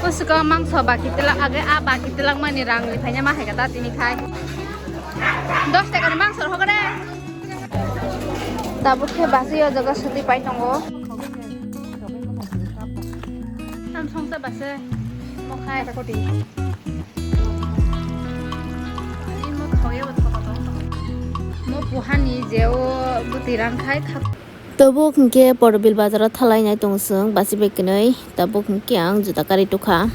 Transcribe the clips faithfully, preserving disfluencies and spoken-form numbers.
Swkang mangso baki twlak age, a baki twlak mani rang ni phaina ma hai kata tini khai. Dos taka ni mangso rok hokre. Tabuk khe basi o jaga swtwi pai tongo. Tam songsa base mo khai. Mo puhani je o bwtwi rang khai. Tabuk hwnkhe Porbil bazaro thalai nai tongo chwng basi bai kwnwi. Tabuk hwnkhe ang juta karwi tukha.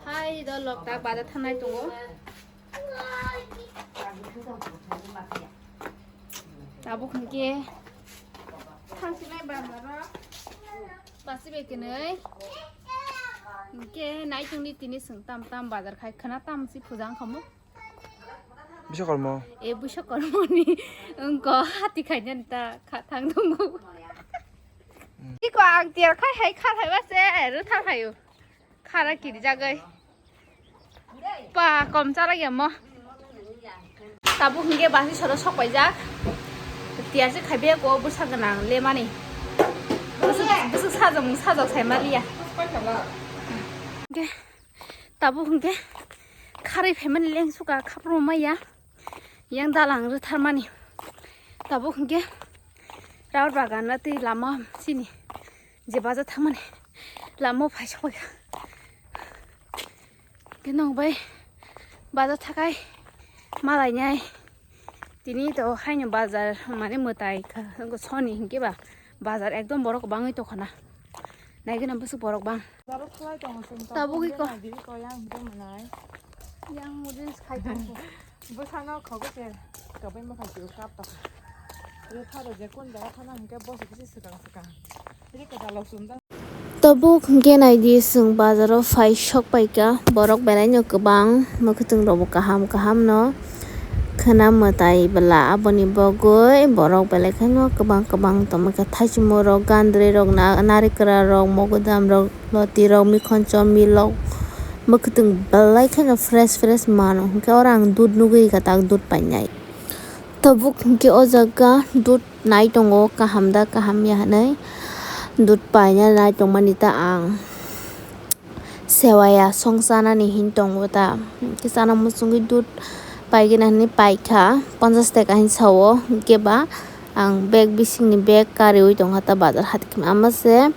Hai do loktak bazar thanai tongo. Tabuk hwnkhe thangsinai bazaro basi bai kwnwi. Hwnkhe nai tongni tini chwng tam tam bazar khai khwna tam si puja wngkha mo. Biswakarma. E Biswakarmani wngkha hati khainani ta kha thang tongo. Iko ang tiar khai hai khar hai ba se rwthar hai o. Khara kiri jagoi. Pa kom chala ya mo. Tabuk hwnkhe basi soro sok paijak. Tiar se khai be ko bwsa gwnang le mani. Bwswk bwswk sajok sajok sai maliya. Hwnkhe Tabuk hwnkhe kharwi phaimani lengsuka khapro maya. Yang dalang rwtharmani. Tabuk hwnkhe rabar bagan ba tei lama chini je baja thangmani lama o phai sokphaikha. Hwnkhe nwng bai baja thakai malainai. Tini to haino bazar mane mwtai kha, wngkha soni hinkhe ba bazar ekdom borok bangwi tongkha na. Naigwna bwswk borok bang. Tabuk iko. Yang reels khai tongo. Bwsano khogo se kabai makhai twi kap tokha. Rwpharo je kun jaga thana hinkhe bosi bisi swkang swkang. Rikha dalok sumjak. Tabuk hwnkhe naidi chwng bazaro phai sok paikha, borok belaino kwbang, mwkhwtwng rokbo kaham kaham no khwna mwtai bwla, aboni bagwi borok belai kheno kwbang kwbang tongmani khe, thaichumorok, gandrwi rok, na-, narikra rok, mogodam rok, loti rok, mikhonchom, milok, mwkhwtwng belai kheno fresh fresh mano, hwnkhe oro ang dudh nugwi kha, tak dudh painai. Tabuk hwnkhe o jaga dudh nai tongo, kaham da kaham ya hinwi dudh paina nai tongmani ta ang sewaya song chanani hin tongo ta, hwnkhe chana muchungwi dudh paigwna hinwi paikha, ponchash taka hin sao, hwnkhe ba ang bag bisingni bag kariwi tongkha ta bazar hati, ama se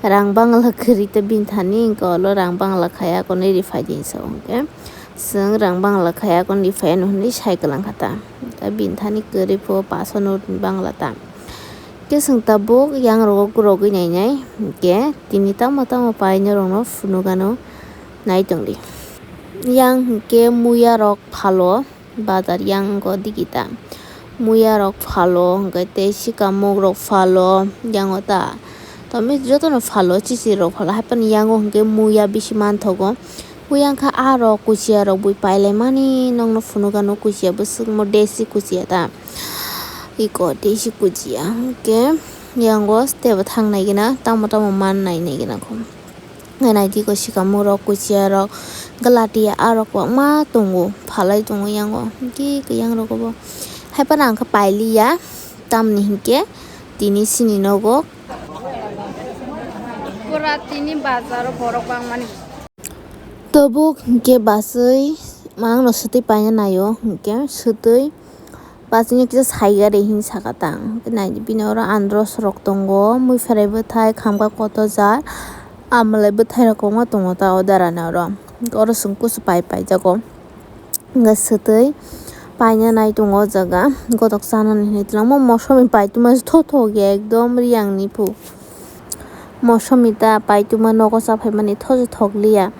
rang bangla kwrwi ta bini thani, hwnkhe olo rang bangla khaya konwi riphai di hinwi sao, hwnkhe chwng rang bangla khaya konwi riphai anw hinwi sai kwlangkha ta. Tei bini thani kwrwi pho paso notni bangla ta. Hwnkhe chwng tabuk yang rogo gurogwi nainai. Hwnkhe tini tamo tamo painai rokno phunukgano nai tongdi. Yang hwnkhe muya rok phalo bazar yang wngkha digi ta. Muya rok phalo hwnkhe tei sikamuk rok phalo yang o ta. Tamo jotono phalo chichiri rok phalo haiphano yang o hwnkhe muya bisi manthogo. Uyang kha ah rok kuchiya rok bui pailaimani nokno phunukgano kuchiya bwswkmo desi kuchiya ta iko desi kuchiya hwnkhe yango teibo thang nai gana tamo tamo man nai nai gana kho naidi ko sikamung rok kuchiya rok gwlatiya ah rok kwbangma tongo phalai tongo yango hwnkhe kwyangrok bo haiphano ang khe pailiya tamni hinkhe tini chini nogo pura tini bazaro borok bangmani. Tabuk hwnkhe bwswi mangno swtwi paina naio, hwnkhe swtwi bwswino kisa saiya de hinwi saka ta. Hwnkhe naidi bini oro andros rok tongo, mui pherai bwthai, khamkha kotor jar, amwlai bwthai rok kwbangma tongo ta o dara ni oro. Hwnkhe oro chwng kusu pai paijago. Hwnkhe swtwi paina nai tongo o jaga, gotok chanani hinwi twlangma mosomi paituma thotho ya ekdom riyangni phu. Mosomi ta paituma nogo chaphaimani thosi thokliya.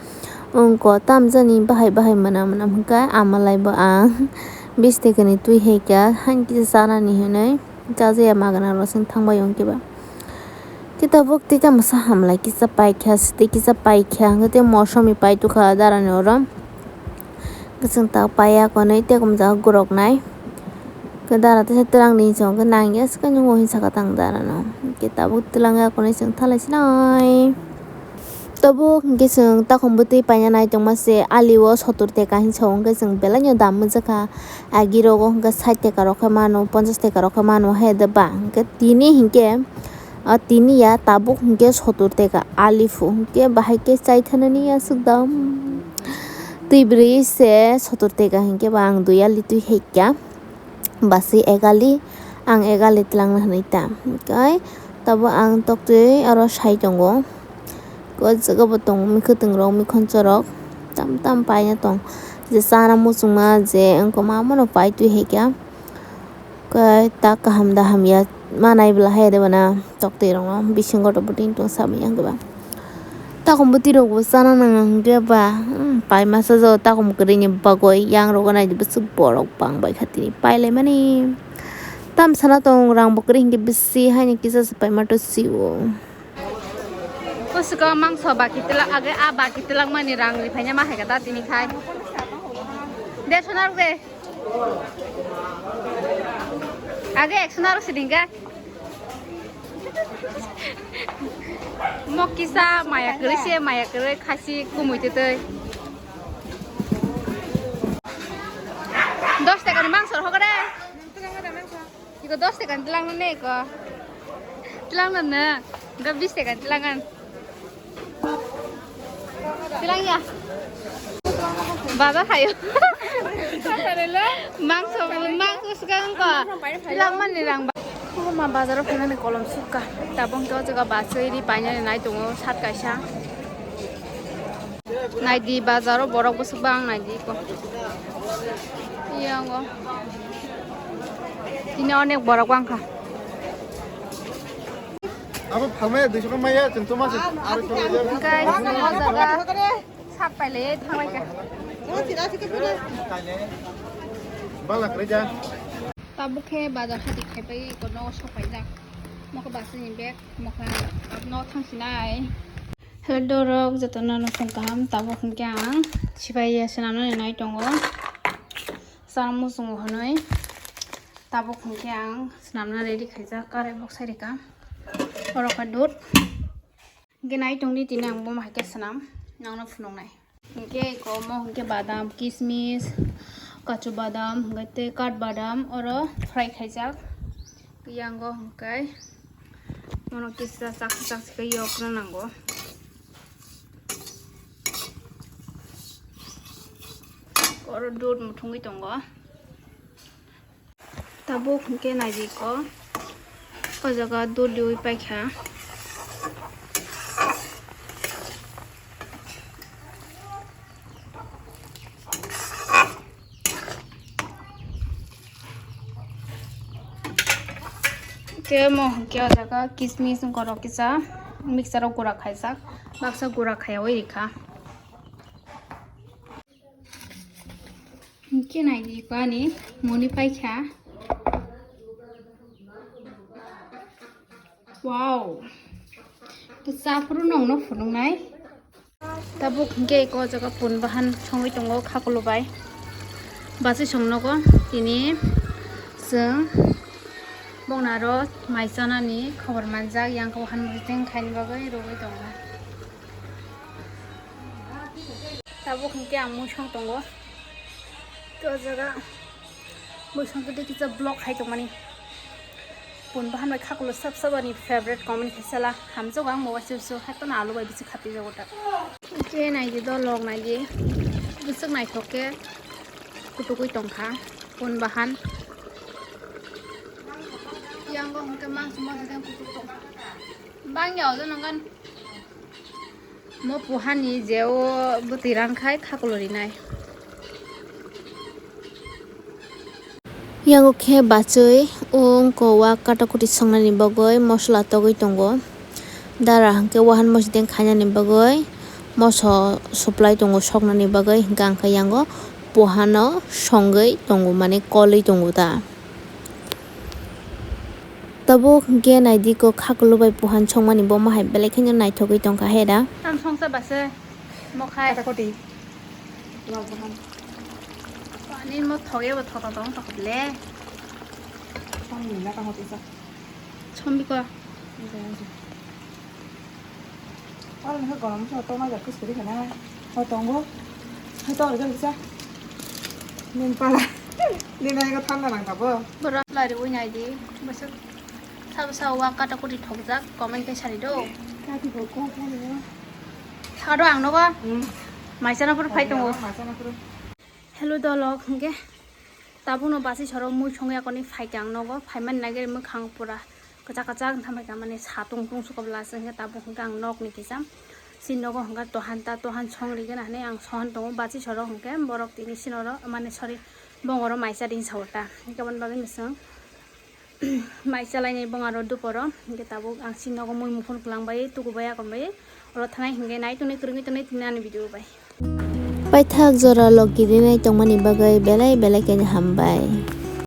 Wngkha tamjani bahai bahai mwnam mwnam hwnkhe amalaibo ang bish tekani twi hai kha, haini kisa chanani hinwi chajaya magwna rok chwng thangbai wngkhe ba. Tei tabuk tei tamo sa hamlai kisa paikha, swtwi kisa paikha, hwnkhe tei mosomi paitukha darani oro. Kwchwng tak paiya konwi tei kumjak gorok nai. Khe dara teisa twlang ni hinwi chwng khe nang ya swkang nung o hinwi saka tang dara no. Khe tabuk twlang ya konwi chwng thalai sinai. Tabuk hwnkhe chwng takhum bwtwi paina nai tongma se ali o sottor teka hinwi sa o hwnkhe chwng belai no dam manjakha. Agi rogo hwnkhe sait teka rok khe mano, ponchash teka rok khe mano, hai da ba hwnkhe tini hwnkhe A tini ya tabuk hinkhe sotur teka, ali phu hinkhe bahai khe chai thanani aswk dam. Twi bwrwi se sotur teka hinkhe ba ang dui ali twi hai kha. Basi egali, ang egali twlangna hwnwi ta. Hinkhe tabuk ang toktwi oro sai tongo. O jaga bo tongo, mikhwtwng rok, mikhoncho rok tam tam paina tong. Je chana muchungma je wngkha ma mano pai twi hai kha. Khe tak kaham da hamya manai bwla hai de bana toktwi rokno bisingo to bwtwi tong samani ang khe ba. Takhum bwtwi rok bo chana nang ang khe ba, hmm, pai masa jo takhum kwrwi ni bagwi yang rogo nai di bwswk borok bang bai kha tini pai lai mani. Tam sana tong rang bo kwrwi hinkhe bisi haini kisa se pai ma to si o. Kusiko mangso baki twlak age a baki twlak mani rang riphaina ma hai kha ta tini khai. Dersho narwk de. Age ekso narwk se dingkha. Mo kisa maya kwrwi se, maya kwrwi khasi kumui twtwi. Dos taka ni mangso rw hokre. Iko dos taka ni twlang ne iko. Twlang na na. Ga bis taka ni twlang an. Twlang ya. Bazar hayo. Mangso, mangso swkang ko. Twlang mani rang ba. Oh, ma bazar o phainani kolom sukha. Tabuk to jaga bachai ri painani nai tongo sat kaisa. Naidi bazar o borok bwswk bang naidi ko. Yango. Tini onek borok bang kha. Abo phalmaya duiso khe maya, chwng tuma se aro chwng. Guys, o jaga sak pailai thanglai kha. Bala kwrwi ja. Tabuk khe bazar hati khaipai ko nogo sok paijak. Mokhe basini bag mokhe abno thangsinai. Hello dorok, jotono nokong kaham, tabuk hinkhe ang sibai ya swnamnani nai tongo. Chana muchungo hwnwi tabuk hinkhe ang swnamna ready khaijak, karai boksai rika. Oro kha dud. Hinkhe nai tongdi tini ang bomo hai khe swnam nangno phunuknai. Hinkhe eko omo hinkhe badam, kismis, kachu badam, hinkhe tei kat badam oro fry khaijak. Yango hinkhe mono kisa chak chak se khe yokna nango. Oro dud muthungwi tongo. Tabuk hinkhe naidi ko, o jaga dud riwi paikha. Tei omo hinkhe o jaga kismis wngkha rok kisa mixer o gura khaijak, baksa gura khaiyawi rikha. Hinkhe naidi ko ani moni paikha. Wow. Kisa phuru nongno phunuknai. Tabuk hinkhe eko jaga pun bahan songwi tongo khakulo bai. Bachwi songnogo tini chwng bongni aro mai chanani khobor manjak, yang khe wahan bwtwng khaini bagwi rwgwi tongo. Tabuk hinkhe ang mui song tongo. To jaga mui song twi kisa vlog khai tongmani. Pun bahan bai khakulo sab sab ani favorite komani khe sala. Hamjago ang bo waisa waisa hato na alu bai bisi khati jago ta. Hinkhe naidi dolok naidi. Bwswk naithok khe kutukwi tongkha pun bahan. Yango hinkhe mangso mangso kutuk tongkha. Bangya odo nangani. Mo pohani je o bwtwi rang khai khakulo rinai. Yango khe bachwi wngko wa katakuti songnani bagwi mosola togwi tongo. Dara hinkhe wahan mosideng khainani bagwi moso supply tongo soknani bagwi, hinkhe ang khe yango pohano songwi tongo, mane kolwi tongo ta. Tabuk hinkhe naidi ko khakulo bai puhan songmani bomo hai belai kheno naithogwi tongkha he da. Tam songsa base mokhai. Kata koti. Ani mo thoge bo thotho tong thokle. Tam ni na ka hoti sa. Chombi ko. Oro nokha gorom sa tongma jak kis kori khana. Ho tongo. Hai to rijak kisa. Nin pala. Nin ai ko thanda nang tabo. Bora lari ui nai di. Bwswk. Sabo sa wa kata kuri thokjak, comment khe sari do. Thakado ang nogo. Maisa na pur phai tongo. Hello dolok, hingke tabukno basi soro mui songya koni phaikha ang nogo, phaimani nagari mwkhang pura kwchak kwchak wngkha, phaikha mani satung tung sukobla se hingke tabuk hingke ang nokni kisa si nogo hingke tohan ta tohan song rigena hinui ang sohon tongo, basi soro hingke borok tini sinoro mane sorry bongoro maisa ring saota hingke aboni bagwi mising. Mai chalainai bong aro duporo, hingke tabuk ang si nogo mui muphun kwlang bai, tuku bai, akon bai, oro thanai hingke nai tongnai, kwrwngwi tongnai tini ani video bai. Paithak jora log kirinai tongmani bagwi belai belai khe hambai.